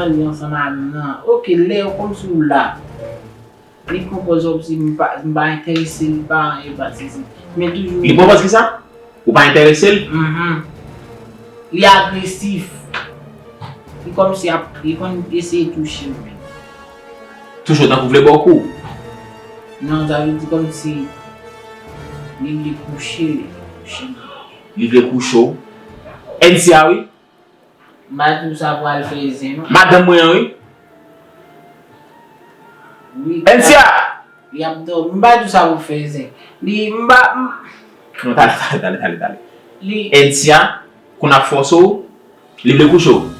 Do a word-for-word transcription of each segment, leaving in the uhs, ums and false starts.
Li ansanm a nou nan. Oke, lè yo kòmsi w la. Li pran pòz kòmsi m pa, m pa enterese, li pa anyen, pa sesi. Men toujou. Li pran pòz ki sa? Ou pa enterese l? Mhm. Li agresif. Li kòmsi ap, li konn eseye touche m menm. Touche w tankou vle ba w kou? Non, sa vle di kòmsi li vle kouche, li vle kouche m. Li vle kouche w? N C A, wi. M pa di w sa pou al fè zen, non. Madanm mwen an, wi. Wi. N C A! Y ap dòmi. M pa di w sa pou fè zen. Li, m pa, m- Non, tale, tale, tale, tale, tale. Li N C A, konn ap fòse w, li vle kouche w.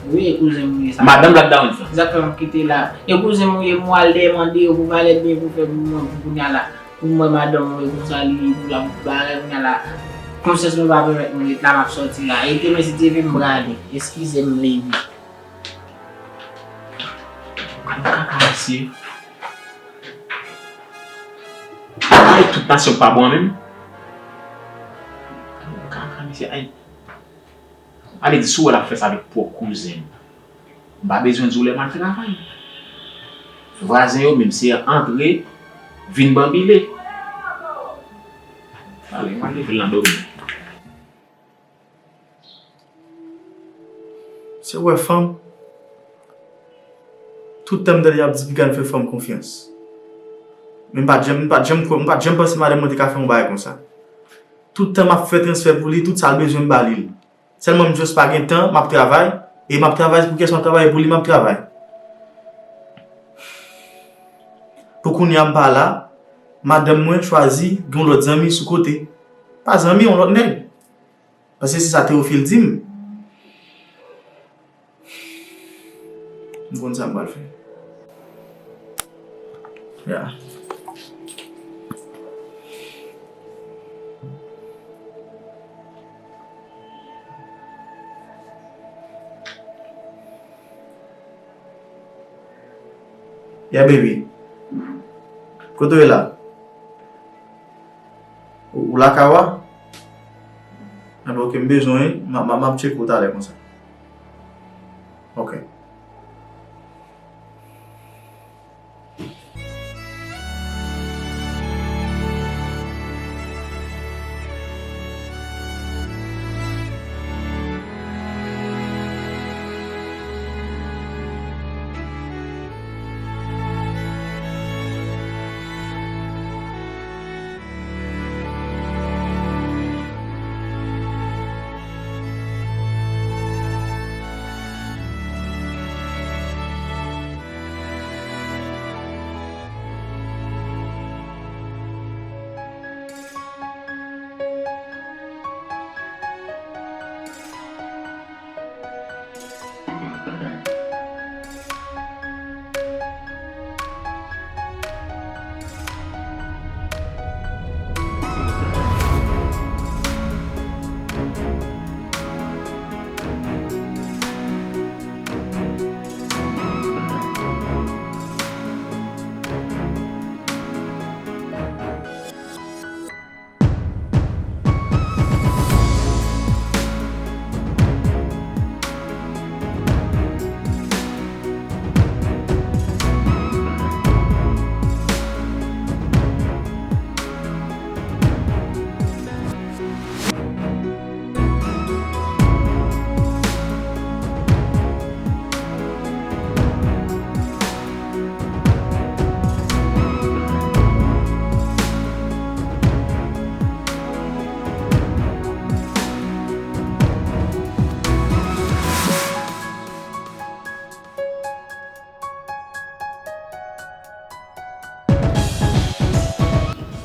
Wi, e kouzen m ye sa. Madanm Black Diamond fè. Sa k fè m kite la. E kouzen m ye, m al dèyè mande yo pou valè byen pou fè pou mwen, pou kounye a la. Pou m wè madanm mwen konsa li, pou l ap bagay kounye a la. Konsyans mwen pa pèmèt mwen ret la, m ap sòti la. E demen si Dye vle m prale. Eskize m, Levi. Gad yon kaka mesye. Ay, tout nasyon pa bon menm. Gad yon kaka mesye, ay. Ale di si w wè l ap fè sa avèk pwòp kouzen m. M pa bezwen di w lè m al travay. Vwazen yo menm se antre, vin banbile. Ale, m al leve l nan dòmi. Se wè fanm. Tout tan m tande y ap di piga n fè fanm konfyans. Men m pa t janm, m pa t janm kwè, m pa t janm panse madanm mwen te ka fè yon bagay konsa. Tout tan m ap fè transfè pou li, tout sa l bezwen m ba li l. Sèlman m just pa gen tan, m ap travay, e m ap travay pou kès m ap travay, pou li m ap travay. Pou kounye a m pa la, madanm mwen chwazi gen yon lòt zanmi sou kote. Pa zanmi, yon lòt nèg. Paske se sa Théophile di m. M konn sa m pral fè. Ya. Ya, baby. Kote w ye la? Ou, ou lakay ou a? Enben, oke, m bezwen w, wi. M a, m a, m ap tcheke w talè konsa. Oke.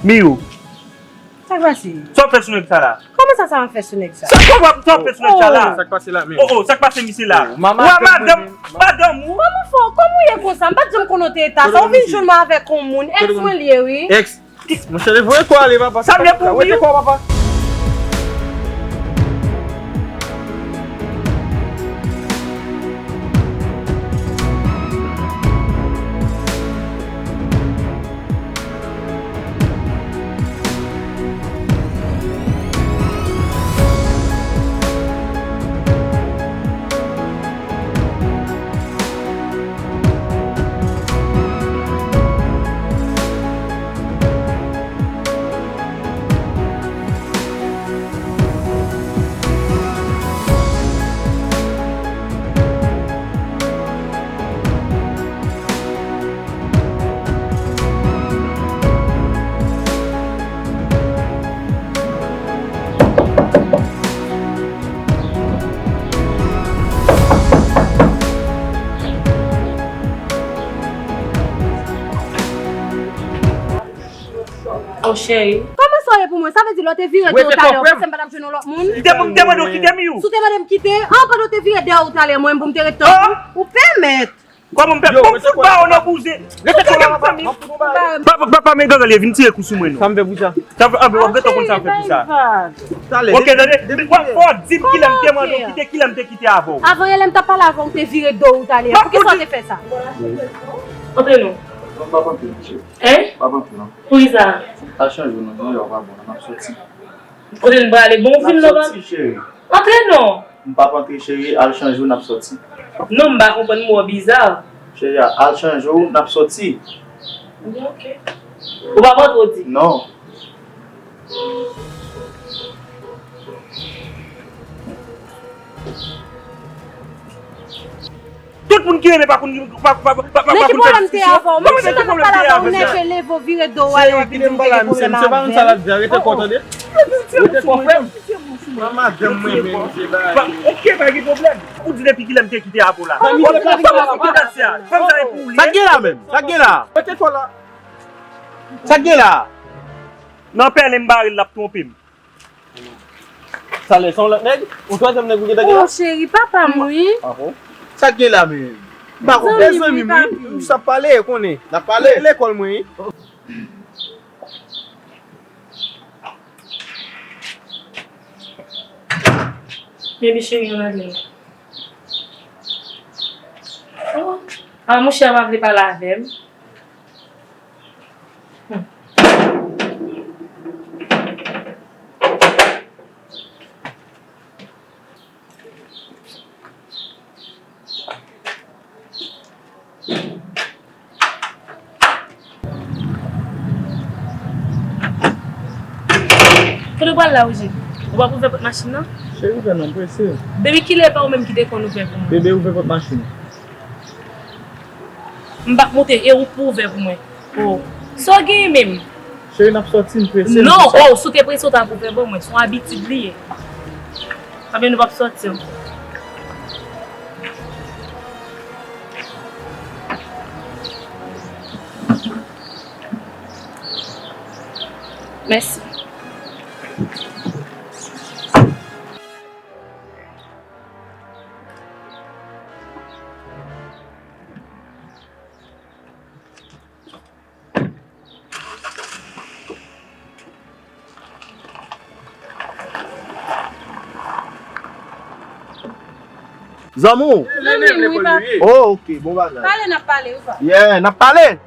Miyou. Sa k pase? Sa w fè sou nèg sa la? Kòman sa, sa m fè sou nèg sa? Sa k pase? Sa w fè sou nèg sa la? Oh. Sa k pase la menm? Oh, oh, sa k pase misye la? Oh, madanm, madanm ou? Kòman fò? Kòman w ye konsa? M pa t janm konnen w te eta sa. Ou vin jwenn mwen avèk yon moun. Èks mwen l ye, wi. Èks? Monchè, voye kò ale, papa. Sa m ye pou ou? Wete kò, papa. Cheri. Kòman sa w ye pou mwen? Sa vle di lè w te vire do w talè, w panse m pa t ap jwenn yon lòt moun? Kite m, m te mande w kite m, you. Si w te mande m kite, an, pandan w te vire dèyè w talè, mwen, pou m te ret tann ou, ou pèmèt. Kòman m pèmèt? Bon, m fout ba w nan bouzen. Rete kò la, papa. Papa, papa, men gangan li vin tire kou sou mwen, non. Sa m fè pou sa? Sa fè, ah, men w ap gentan konn sa m fè pou sa. Talè, ok, tande. Fò w di m kilè m te mande w kite, kilè m te kite avè w. Avan yè lè m t ap pale avè w, ou te vire do w talè. Poukisa w te fè sa? Antre non. Non, m p ap antre, mesye. Hein? M p ap antre, non. Poukisa? Al chanje w non, non, yo pa bon, non, m ap soti. Kote n prale? Bon, ou vin non, soti, cheri. Antre non. M p ap antre, cheri, al chanje w, n ap soti. Non, m pa konprann, m wè w biza. Cheri, al chanje w, n ap soti. Bon, ok. Ou p ap antre, ou di? Non. Tout moun ki renmen pa konn pa pa pa pa pa Men ki pwoblèm te avè w? Menm si w ta nan pale avè w, nève, leve w, vire do w ale, w ap vin di m te gen pwoblèm avè m. Rete kò, tande. Rete kò, frè m. Madanm mwen menm, se bagay. Ok, pa gen pwoblèm. Ou di depi kilè m te kite avè w la? Fanm sa e pou ou li ye? Sa k gen la menm? Sa k gen la? Rete kò la. Sa k gen la? Nan pèlen m bare l, l ap twonpe m. Sa lè se yon lòt nèg? Yon twazyèm nèg ou gentan gen la? Oh, cheri, papa m, wi. Ah bon? Sa k gen la menm? M pa konn. Zanmi m, zanmi m, wi. Papi. Sa pale, konnen. N ap pale. Lekòl mwen, wi. Baby cheri, ann ale. Oh. Ah, monchè a pa vle pale avè m. Kote w pral la, Roger? Ou p ap ouvè pòt machin nan? Cheri, ouvè non, m prese. Depi kilè e pa ou menm ki te konn ouvè pou mwen? Bebe, ouvè pòt machin. M p ap monte, e ou k pou ouvè pou mwen. Oh. Sa w genyen menm? Cheri, n ap sòti, m prese, m prese. Non, oh, si w te prese, w ta pou fè ban mwen. Se yon abitid li ye. Anben, nou p ap sòti ankò. Mèsi. Zanmi w? Zanmi m, wi, papi. Oh, ok, bon bagay. Pale, n ap pale, wi, papi. Yeah, n ap pale.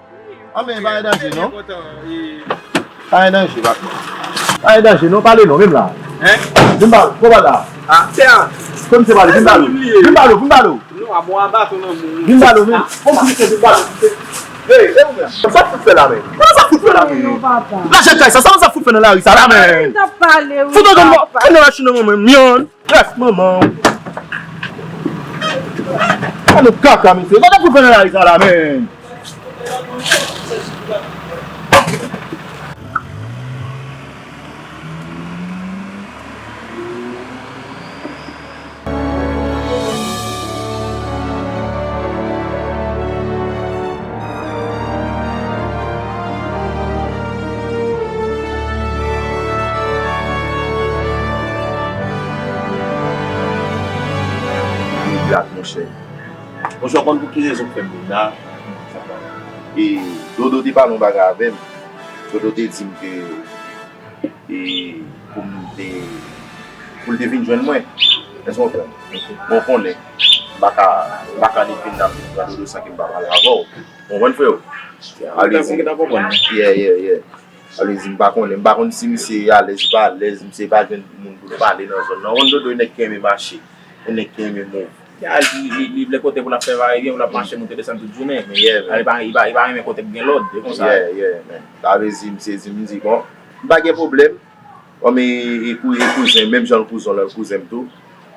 Anben, pa gen danje, non? Pa gen danje, papi. Pa gen danje, non, pale non, menm la. Hein? Vin ba, vin ba la. Ah, c'est un. Konn se pale, vin ba lo. Vin ba lo, vin ba lo. Non, a bon, a baton nan moun. Vin ba lo, men. Konn se vin ba lo. Hey, hey, ou menm. Sa fout fè la, men. Sa fout fè la, men. Non, papa. Lajan kay sa, sa fout fè nan lari sa la, men. Fout antre nan machin nan, mwen, mwen. Brèf, manman. Sa nou kaka, mesye. Sa fout fè nan lari sa la, men. Black, monchè. Monchè, w konn pou ki rezon k fè m vin la? E Dodo te pale yon bagay avè m. Dodo te di m ke, e, pou m te, pou l te vin jwenn mwen. Èske w konprann? Bon, w konnen, m pa ka, m pa ka vin la, m vin pran Dodo san ke m pa pale avè w. W konprann, freo? Sa vle di, yeah, yeah, yeah. Sa vle di, m pa konnen, m pa konn si misye alèz, li pa alèz, misye pa jwenn moun pou l pale nan zòn nan. Ou konn Dodo, nèg ki renmen mache, nèg ki renmen move. Ya, li, li, li vle kote pou l ap fè vayebyen, pou l ap mache, monte, desann tout jounen. Yeah, man. Li pa, li pa, li pa renmen kote k gen lòd, e konsa. Yeah, yeah, man. Sa vle di, m sezi, m di, bon, m pa gen pwoblèm. Kòm e, e kou-, e kouzen, menm jan l kouzen w lan, l kouzen m tou.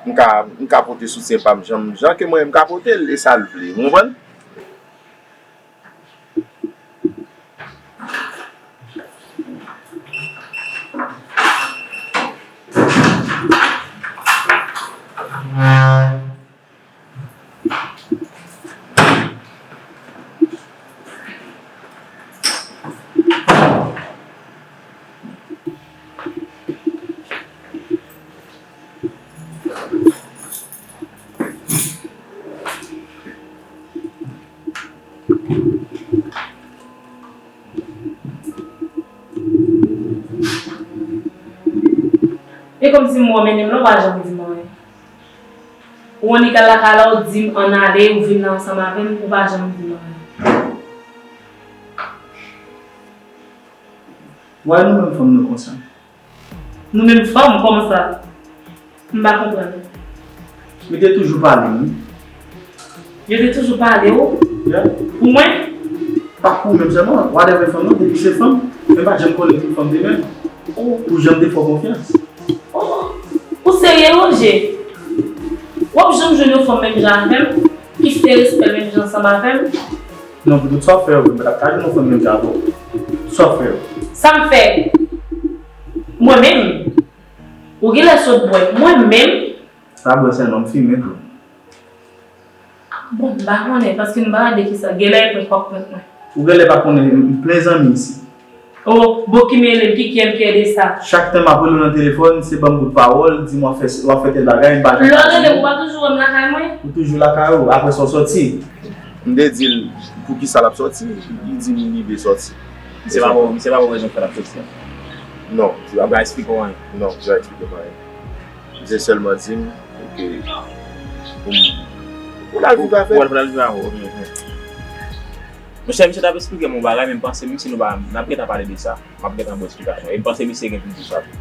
M ka, m ka pote soutyen pa m, jan, jan ke mwen, m ka pote l, e sa l vle. Ou konprann? E kòmsi m wè w mennen m la, ou pa janm di m anyen. Ou annik al lakay la, ou di m ann ale, ou vin la ansanm avè m, ou pa janm di m anyen. Why nou menm fanm nou konsa? Nou menm fanm, kòman sa? M pa konprann. Li te toujou pale m, wi. Yo te toujou pale w? Yeah. Pou mwen? Pa pou ou menm sèlman, whatever fanm nan, depi se fanm, men m pa t janm konnen tout fanm te menm. Ou, ou janm te fè w konfyans. Oh, ou serye, Roger? W ap janm jwenn yon fanm menm jan avè m, ki fè respè l menm jan ansanm avè m? Non, pou tout sa w fè yo, m pa t ap ka jwenn yon fanm menm jan avè w. Tout sa w fè yo. Sa m fè? Mwen menm? Ou genlè sot bwè. Mwen menm? Pa bwè sèlman, m fimen tou. Bon, m pa konnen, paske m pa gade kisa. Genlè e prank w ap prank mwen. Ou genlè pa konnen, m plen zanmi isi. Oh, bon, ki m rele m, ki kiyè m kiyè de sa? Chak tan m ap rele w nan telefòn, se ban m kout pawòl, di m w ap fè, w ap fè tèl bagay, m pa janm. Lè w rele m, ou pa toujou wè m lakay mwen? Ou toujou lakay ou, apre sa w sòti. M te di l poukisa l ap sòti, li di m li vle sòti. Misye pa ba w, misye pa ba w rezon k fè l ap sòti a? Non, li pa ba m. Li pa eksplike w anyen? Non, li pa eksplike m anyen. Misye sèlman di m ke pou m. Pou l al viv avè l. Pou l al viv avè l, ok. Monchè, misye t ap eksplike m yon bagay, men m panse menm si nou pa, n ap gentan pale de sa, m ap gentan ba w eksplikasyon. E m panse misye gen pou l di sa tou.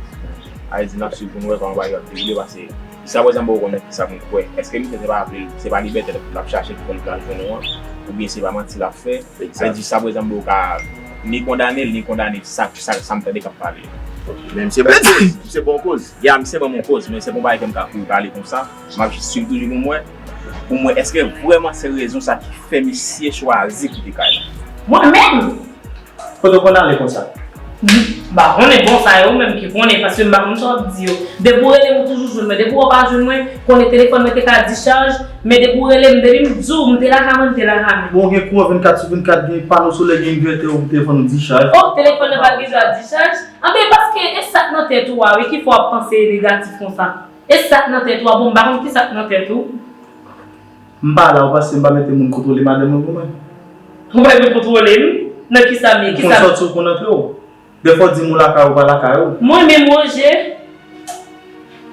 Sa vle di n ap swiv pou n wè kòman bagay yo ap dewoule, paske jiska prezan m poko konnen kisa pou m kwè. Èske misye se pa vle, se pa libète l ap chache ki fè l pral jwenn ou an, oubyen se pa manti l ap fè? Sa vle di jiska prezan m poko ka ni kondane l, ni kondane sa, sa, sa m tande k ap pale. Men misye ba w koz, misye ba w koz. Ya, misye ban m yon koz, men se pa yon bagay ke m ka kouri pale konsa. M ap jis swiv toujou pou m wè, pou m wè èske vrèman se rezon sa ki fè misye chwazi kite kay la. Mwen menm? Kote w konn ale konsa? M pa konnen, bon, sa e ou menm ki konnen, paske m pa konn sa w ap di yo. Depi w rele m, ou toujou jwenn mwen. Depi w pa jwenn mwen, konnen telefòn mwen te ka dichaj, men depi w rele m, depi m di w m te lakay mwen, m te lakay mwen. Bon, gen kouran vennkat sou vennkat, gen pano solè, gen envètè, ou telefòn ou dichaj. Oh, telefòn nan pa t gen dwa dichaj? Anben, paske e sa k nan tèt ou a, wi, ki fè w ap panse negatif konsa. E sa k nan tèt ou a, bon, m pa konn ki sa k nan tèt ou. M pa la, ou panse m pa mete moun kontwole madanm mwen pou mwen? Ou pa mete kontwole m? Nan kisa m ye? Ou konn sòti, ou konn antre w. Dèfwa w di m ou lakay ou, ou pa lakay ou. Mwen menm, Roger,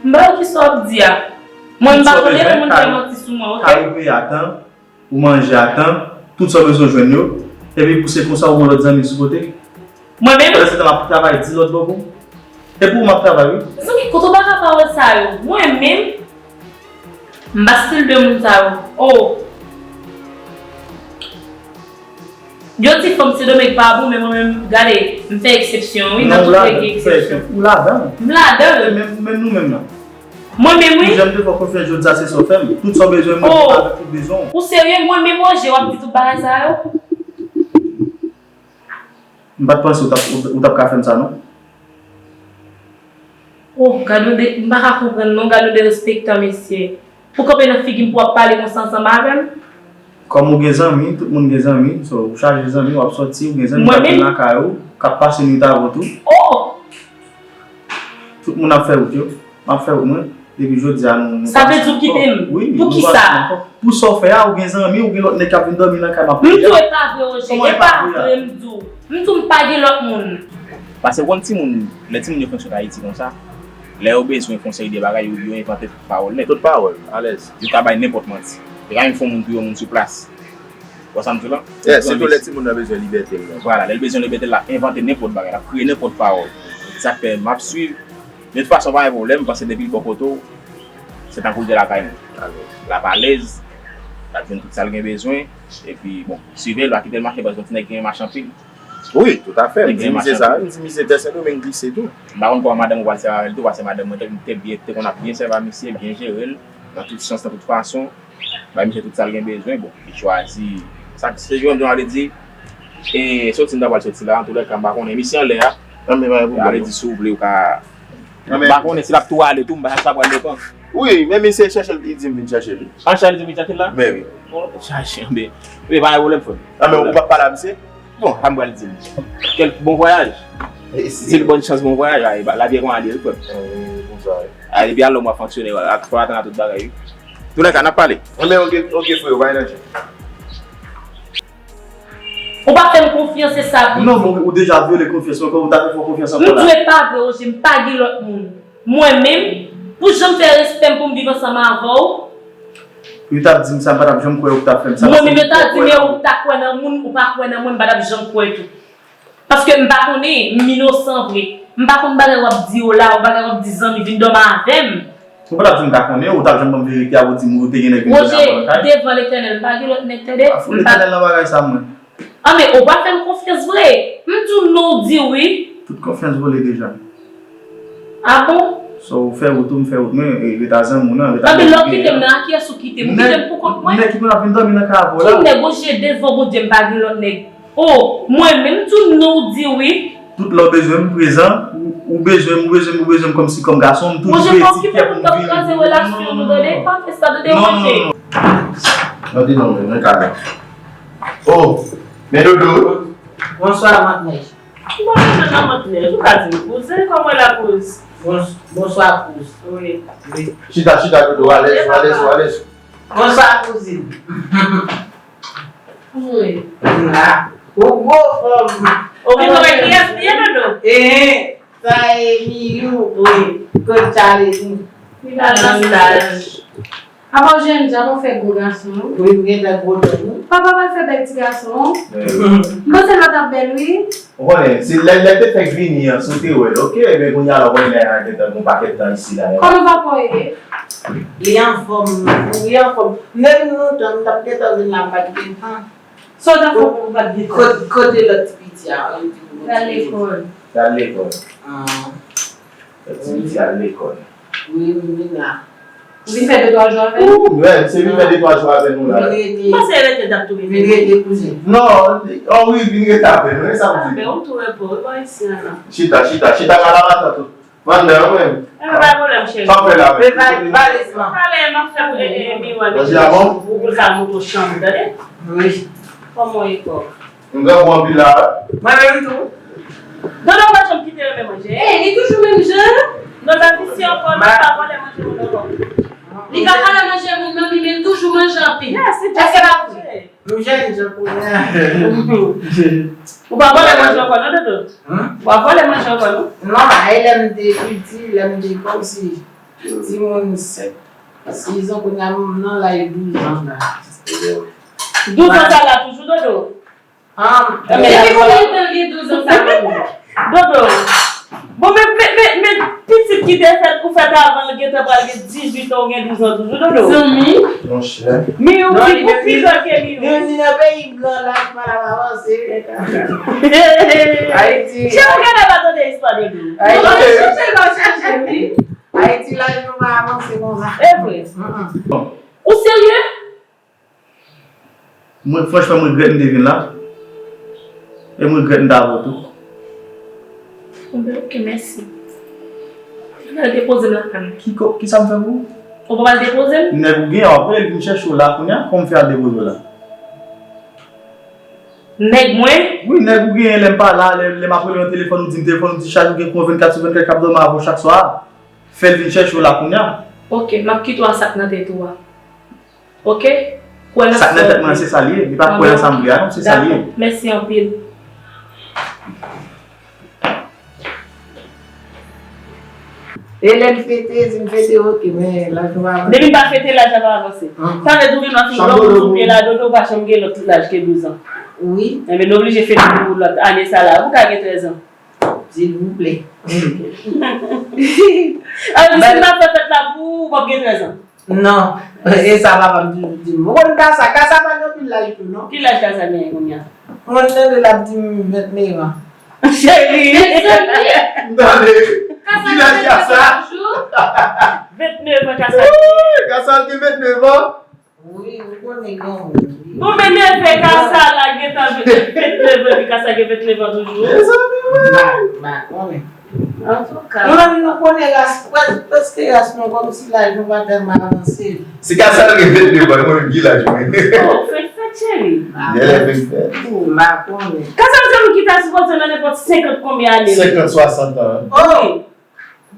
m pa wè kisa w ap di a. Mwen, m pa tande lè moun fè manti sou mwen, oke? Kay ou peye a tan, ou manje a tan, tout sa w bezwen w jwenn yo, epi pou se konsa ou gen lòt zanmi sou kote. Mwen menm? Pandan se tan m ap travay di lòt bò pou. E pou ou m ap travay wi. Zanmi, kote w ba ka pawòl sa yo? Mwen menm, m pa stil de moun sa yo. Oh! Yo di fanm Sendomeng pa bon, men mwen menm, gade, m fè eksepsyon wi, nan tout règ gen eksepsyon. Ou ladan. M ladan. Menm, menm nou menm nan. Mwen menm wi. Jan m te fè w konfyans jodi a se sa w fè m. Tout sa w bezwen mwen avèk tout bezwen w. Ou serye? Mwen menm Roger w ap di tout bagay sa yo? M pa t panse ou t ap, ou t ap ka fè m sa non. Oh, gad yon de, m pa ka konprann non, gad yon derespektan mesye. Pou kanpe nan figi m pou w ap pale konsa ansanm avè m? Kòm ou gen zanmi, tout moun gen zanmi, so ou chaje zanmi, w ap sòti, ou gen zanmi k ap vin lakay ou, k ap pase nwit avè w tou. Oh! Tout moun ap fè wout yo. M ap fè wout mwen. Depi jodi a nou, nou pa ansanm ankò. Sa vle di w kite m? Wi, nou pa ansanm ankò. Pou sa w fè a, ou gen zanmi, ou gen lòt nèg k ap vin dòmi nan kay m ap peye a. M di w e pa vre, Roger. E pa vre, m di w. M di w m pa gen lòt moun. Paske w konn timoun, lè timoun yo fenk sot Ayiti konsa, lè yo bezwen konsèy de bagay, yo, yo envante tout pawòl nèt. Tout pawòl, alèz. Yo ka bay nenpòt manti. Yo ka menm fè yon moun touye yon moun sou plas. Ou wè sa m di w la? Yeah, sitou lè timoun nan bezwen libète l la. Vwala, lè l bezwen libète l, l ap envante nenpòt bagay, l ap kreye nenpòt pawòl. Se sa k fè m ap swiv. De tout fason, pa gen pwoblèm, paske depi l bò kote w, se tankou l te lakay mwen. L ap alèz, l ap jwenn tout sa l gen bezwen, epi, bon, swiv l, pa kite l mache, paske yon ti nèg ki renmen mache anpil. Wi, toutafè, m di misye sa, m di misye tè Sendomeng glise tou. M pa konn kòman madanm ou pral sèvi avè l tou, paske madanm mwen te, te byen, te konn ap byen sèvi a misye, byen jere l, nan tout sans, nan tout fason. Bay misye tout sa l gen bezwen, bon, li chwazi. Sa k se jwenn jan ale di, e soti m ta pral soti la, antoulèka m pa konnen, misye anlè a. Anben, pa gen pwoblèm. Ale di si w vle ou ka. M pa konnen si l ap tou ale tou, m pa sa pral depan. Wi, men misye chèche l, li di m vin chèche l wi. An chèche li di m vin chèche l la? Men wi. Bon, chèche, anben. Wi, pa gen pwoblèm frè m. Anben, ou p ap pale a misye? Bon, sa m pral di l. Kèl, bon vwayaj. Di l bòn chans, bon vwayaj, a, e ba, lavi e konsa l ye wi frè m. Wi, konsa wi. A, epi alò m ap fonksyone, ak fò atann a tout bagay wi. Toulèka, n ap pale. Anben, oke, oke, freo, pa gen danje. Ou pa fè m konfyans, se sa pou di. Non, men ou deja vyole konfyans mwen, kòman ou ta fè fè w konfyans ankò la? M di w e pa vre, Roger, m pa gen lòt moun. Mwen menm, pou jan m fè respè m pou m viv ansanm avè w. Yo t ap di m sa, m pa t ap janm kwè yo t ap fè m sa. Mwen menm, yo ta di m ou ta kwè nan moun, ou pa kwè nan mwen, m pa t ap janm kwè tou. Paske m pa konnen, m inosan vre. M pa konn bagay w ap di yo la, ou bagay w ap di zanmi vin dòmi avè m. Ou pa t ap di m ta konnen, ou t ap janm ban m verite a, ou di m ou te gen nèg vin dòmi avè w lakay. Woje, devan Letènèl, m pa gen lòt nèg, tande. A, fou Letènèl nan bagay sa, mwen. Anben, ou pa fè m konfyans vre. M di w non, ou di wi. Tout konfyans vole deja. A bon? So, ou fè wout ou, m fè wout mwen, e, ret a zanmi w nan, ret a nèg ou genyen an. Anben, lè w kite m nan, a kiyès ou kite m? Ou kite m pou kont mwen? Nèg ki konn ap vin dòmi nan kay avè w la. Ki nèg? Woje, devan Bondye, m pa gen lòt nèg. O, mwen menm, m di w non, ou di wi. Tout lè w bezwen m, m prezan. Ou, ou bezwen m, ou bezwen m, ou bezwen m kòmsi kòm gason, m toujou veye ti kè pou m vini. Woje, pa okipe moun k ap kraze relasyon nou, tande? Pa fè sa, tande, Woje. Non, non, non, non. Mande non, men, mwen ka la. O, men Dodo. Bonswa, Mant Nèj. Bonswa, Mant Nèj. Ou ka di m kouzen, kòman la kouz? Bons-, bonswa, kouz. Wi. Wi. Chita, chita, Dodo, alèz, alèz, alèz. Bonswa, kouzin. Wi. M la. Ou gwo fòm. Ou gen kòmè kiyès li ye, Dodo? Ee, sa e Miyou. Wi. Kot Charlene? Li pa nan staj. Apa w jènjan, apa w fè gwo gason? Wi, m gentan gwo tèt, wi. Papa pral fè bèl ti gason. M panse l pa t ap bèl, wi. Ou konnen, se lè, lè l te fèk vini an, si w te wè l, oke, men kounye a la, ou konnen nèg la gentan gen yon pakèt tan isi la, nèg la. Kòman papa w ye? Li anfòm, li anfòm. Menm nou tan, m t ap gentan vin la, m pa t gen tan. Sa w t ap fè pou w pa t gen tan? Kot-, kote lòt ti piti a? Li al lekòl. Li al lekòl. Ah. Lòt ti piti al lekòl. Wi, wi, vin la. Ou vin fè de twa jou avè l? Ou, men, se vin fè de twa jou avè nou la. Vin rete. M panse rete t ap tou rete. Vin rete, kouzen. Non, oh wi, vin rete avè nou, e sa m di. Anben, ou tou repo, wi, bò isi a la. Chita, chita, chita, ka la matant ou. Mandan, ou menm. Anben, pa pwoblèm, cheri. Sa w fè la, men? Pale, pale, sa. Pale, m ap fè, e, e, e, miwa. Manje a bon? Pou, pou l ka monte w chanm, tande? Wi. Kòman w ye, kò? M grangou anpil la, wi. Mwen menm tou. Dodo pa janm kite renmen manje. Ey, li toujou menm jan. Dodo visye ankò, non, pa vòlè manje moun ankò. Li ka vòlè manje moun, men li, men li toujou manje anpil. Èske pa vre? M jènjan kounye a. Ou pa vòlè manje ankò, non, Dodo? Ou pa vòlè manje ankò, non? Non, e lè m te piti, lè m te kòmsi timoun sèt, sis an, kounye a m nan laj douz an la. Douz an sa la toujou, Dodo? Ah, depi konbyen tan l gen douz an sa menm? Dodo. Bon, men, men, men, men pitit ki te fèt, ou fèt avan l gentan pral gen dizuit an, ou gen douz an toujou, Dodo. Zanmi. Monchè. Miyou, ou pi gran ke Miyou. Li nan peyi gran laj pa la avanse. Ayiti. Chè, ou genlè pa tande istwa Dodo. Ayiti. Chèche l pa chèche, wi. Ayiti laj nou pa avanse konsa. E vre. Ou serye? Mwen, franchman, m regrèt m te vin la. E m regrèt m t avè w tou. Bon, ben, oke, mèsi. Mwen al depoze m lakay mwen. Ki ko-, kisa m fè pou ou? Ou pa al depoze m? Nèg ou gen, w ap rele l vin chèche w la kounye a, kòman m fè al depoze w la? Nèg mwen? Wi, nèg ou genyen, lè m pa la, lè, lè m ap rele nan telefòn, ou di m telefòn, ou di chaj ou gen kouran vennkat sou vennkat k ap dòmi avè w chak swa. Fè l vin chèche w la kounye a. Oke, m ap kite w a sa k nan tèt ou a. Oke? Kwè nan sa w vle. Sa k nan tèt mwen an, se sa l ye. Li pa kwè nan sa m vle a, non, se sa l ye. Dakò. Mèsi anpil. E lè n fete, si n fete, oke, men laj nou pa avanse. Depi n pa fete, laj la pa avanse. Sa vle di ou gen lòt fi, lòt moun sou pye la, Dodo pa janm gen lòt laj ke douz an. Wi. Enben, n oblije fete pou lòt ane sa la. Ou ka gen trèz an. Silvouplè. Alò, si m ap fè fèt la pou ou, w ap gen trèz an. Non. E sa papa m toujou di m. Ou konn Kasa, Kasa pa gen anpil laj tou, non. Ki laj Kasa genyen kounye a? Mwen tande l ap di m vennèf an. Cheri! Mezanmi! Tande! Ki laj Kasa? Vennèf an Kasa genyen. Kasa gen vennèf an? Wi, ou konnen granmoun. Bon, men neve Kasa la gentan vennèf an, epi Kasa gen vennèf an toujou. Mezanmi, wi. M pa konnen. Antouka. Nou menm nou konnen ras, prè-, prèske ras nou, kòmsi laj nou pa tèlman avanse. Si Kasa gen vennèf an, mwen menm ki laj mwen? Oh, fèk fèt, cheri. Genlè fèk fèt. M pa konnen. Kasa se moun ki ta sipoze nan nenpòt senkant konbyen ane. Senkant, swasant an. Oh!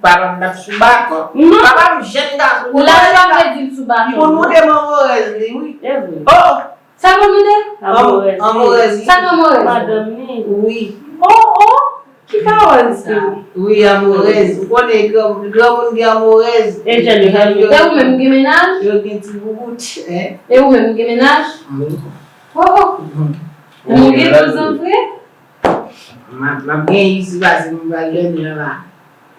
Papa m t ap sou bakò. Non. Papa m jèn gason. Laj pa vle di l sou bakò. Pou nou te manmorèz li, wi. E vre. Oh! Sa manmi de? Manmorèz. Manmorèz li. Sa manmorèz? Madanm li. Wi. Oh, oh! Ki Ki pawòl sa? Wi, amorèz. Ou konnen gran- granmoun gen amorèz. E jèn yo gen amorèz. E ou menm, ou gen mennaj? Yo gen ti boubout, hein? E ou menm, ou gen mennaj? Oh, oh. Ou gen douz an vre? M ap m ap gen isi pase m pral dòmi nan la.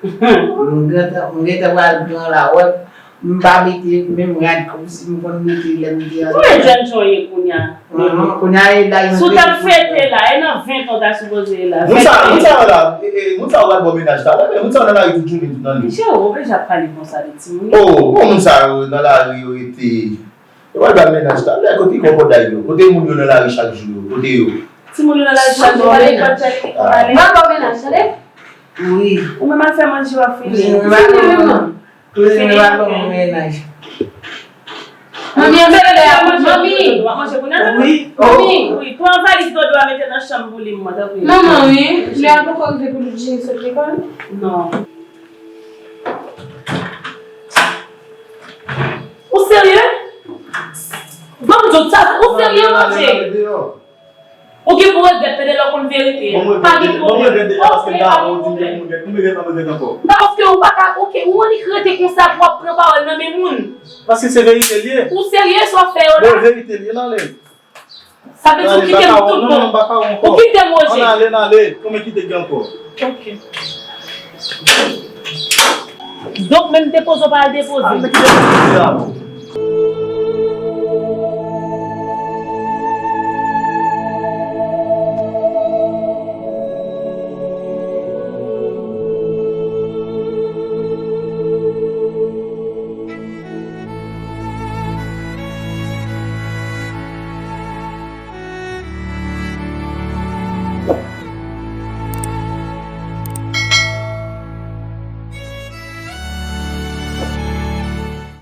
M gentan m gentan pral pran lawòt. M pa mete menm rad kòmsi m konn mete lè m te al. Ou e jèn jan w ye kounye a? Kounye a e la. Si w t ap fete la, e nan ven tan w ta sipoze ye la. Moun sa moun sa yo la, e, e, moun sa yo pral bò mennaj talè, men moun sa yo nan lari tout jounen, tout nan nuit. Mesye, ou oblije ap pale konsa de timoun. Oh, bon, moun sa yo nan lari yo rete. Yo pral ba mennaj talè, kote kòkòday yo? Kote moun yo nan lari chak jou yo? Kote yo? Timoun yo nan lari chak jou, pale kòkòday yo ki konn ale. Mwen ba w mennaj, tande? Wi. Ou menm al fè manje w ap fini. Kouzin mwen ba nou. Kouzin mwen ba nou mennaj. Manmi, an se lè a, manmi. W ap manje kounye a? Wi. Manmi. Wi, pran valiz Dodo a mete nan chanm pou li, mwen, tanpri. Manman, wi. Lè a poko rive pou Ludjine sot lekòl? Non. Ou serye? Ban m di w sa, ou serye, Rodjè? Ou gen pou regrèt, tande, lè w konn verite a. Pa gen pwoblèm. Ok, pa gen pwoblèm. Pa paske ou pa ka, ok, ou annik rete konsa pou w ap pran pawòl nan men moun. Paske se verite l ye. Ou serye sa w ap fè yo la? Bon, verite l ye, nan ale. Sa vle di ou kite m tout bon. Ou kite m, Rodjè. Ann ale, ann ale. Konbyen kite k gen ankò? Ok. Donk, menm depoze w pa al depoze.